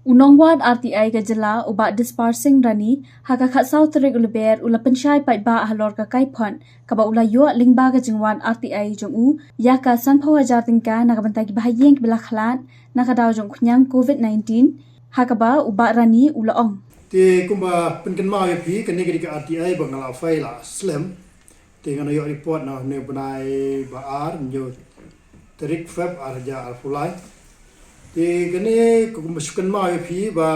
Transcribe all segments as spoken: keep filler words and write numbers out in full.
U nongwan R T I ka jylla u Bah Dispar Singh Rani ha ka khatsaw tarik u Lber u la pynshai paidbah halor ka kaiphod kaba u la ïoh lyngba ka jingwan R T I jong u ïa ka sanphew hajar tyngka na ka bynta ki bahaïing kiba la khlad na ka daw jong u khñiang covid nineteen, ha kaba u Bah Rani u la ong. Te kumba pynkynmaw ïa phi, kane ka dei ka R T I ba nga la file la slem. Te nga la ïoh report na une u bnai ba ar, hynñiew tarik Feb ar hajar arphew lai. Te kane ka kumba shu kynmaw ïa phi ba,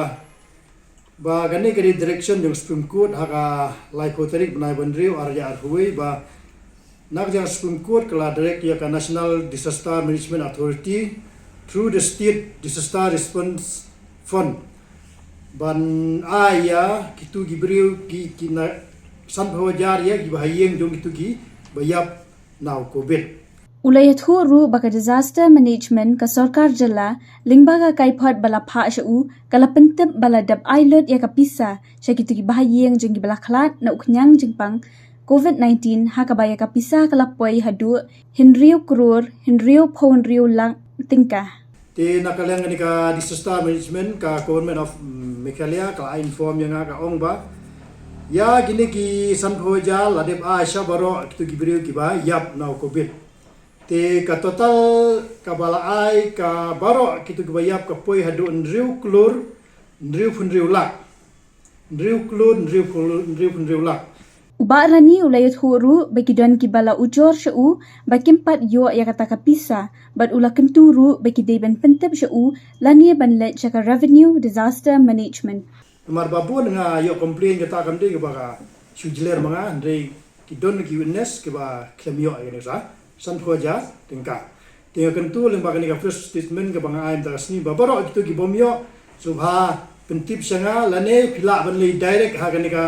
ba kane ka dei direction jong Supreme Court ha ka laiphew tarik bnai ba hynriew ar hajar arphew wei ba na ka jong Supreme Court ka la direct ïa ka National Disaster Management Authority through the State Disaster Response Fund ban ai ïa kitu ki briew ki, ki na sanphew hajar ïa ki bahaïing jong kitu kiba ïap na u covid. U la ïathuh ruh ba ka disaster management ka sorkar jylla lyngba ka kaiphod ba la phah sha u ka la pyntip ba la dep ai lut ïa ka pisa sha kitu ki bahaïing jong kiba la khlad na u khñiang jingpang covid nineteen, ha kaba ïa ka pisa ka la poi haduh hynriew klur hynriew phew hynriew lak tyngka. Te na ka liang kane ka disaster management ka Government of Meghalaya ka la inform ïa nga, ka ong ba ïa kine ki sanphew hajar la dep ai sha baroh kitu ki briew kiba ïap na u covid. Te ka total kaba la ai ka baroh kitu kiba ïap ka poi haduh hynriew klur hynriew phew hynriew lak. Hynriew klur hynriew phew, hynriew phew hynriew lak. U Bah Rani u la ïathuh ruh ba ki don kiba la ujor sha u ba kim pat ïoh ïa kata ka pisa, bad u la kyntu ruh ba ki dei ban pyntip sha u lane ban leit sha ka Revenue Disaster Management. Namar ba bun nga ïoh complain kata kam dei kaba ka shu jler ma nga, hynrei ki don ki witness kiba khlem ïoh ïa kane ka sanphew hajar tyngka. Te nga kyntu lyngba kane ka press statement kaba nga ai mynta ka sngi ba baroh kitu ki bym ïoh, sngewbha pyntip sha nga lane phi lah ban leit direct ha kane ka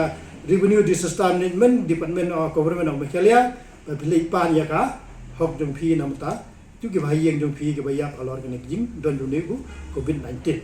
Revenue Disaster Management Department of Government of Meghalaya ba phi leit pan ïa ka hok jong phi na bynta kitu ki bahaïing jong phi kiba ïap halor kane ka jingdon jong une u covid nineteen.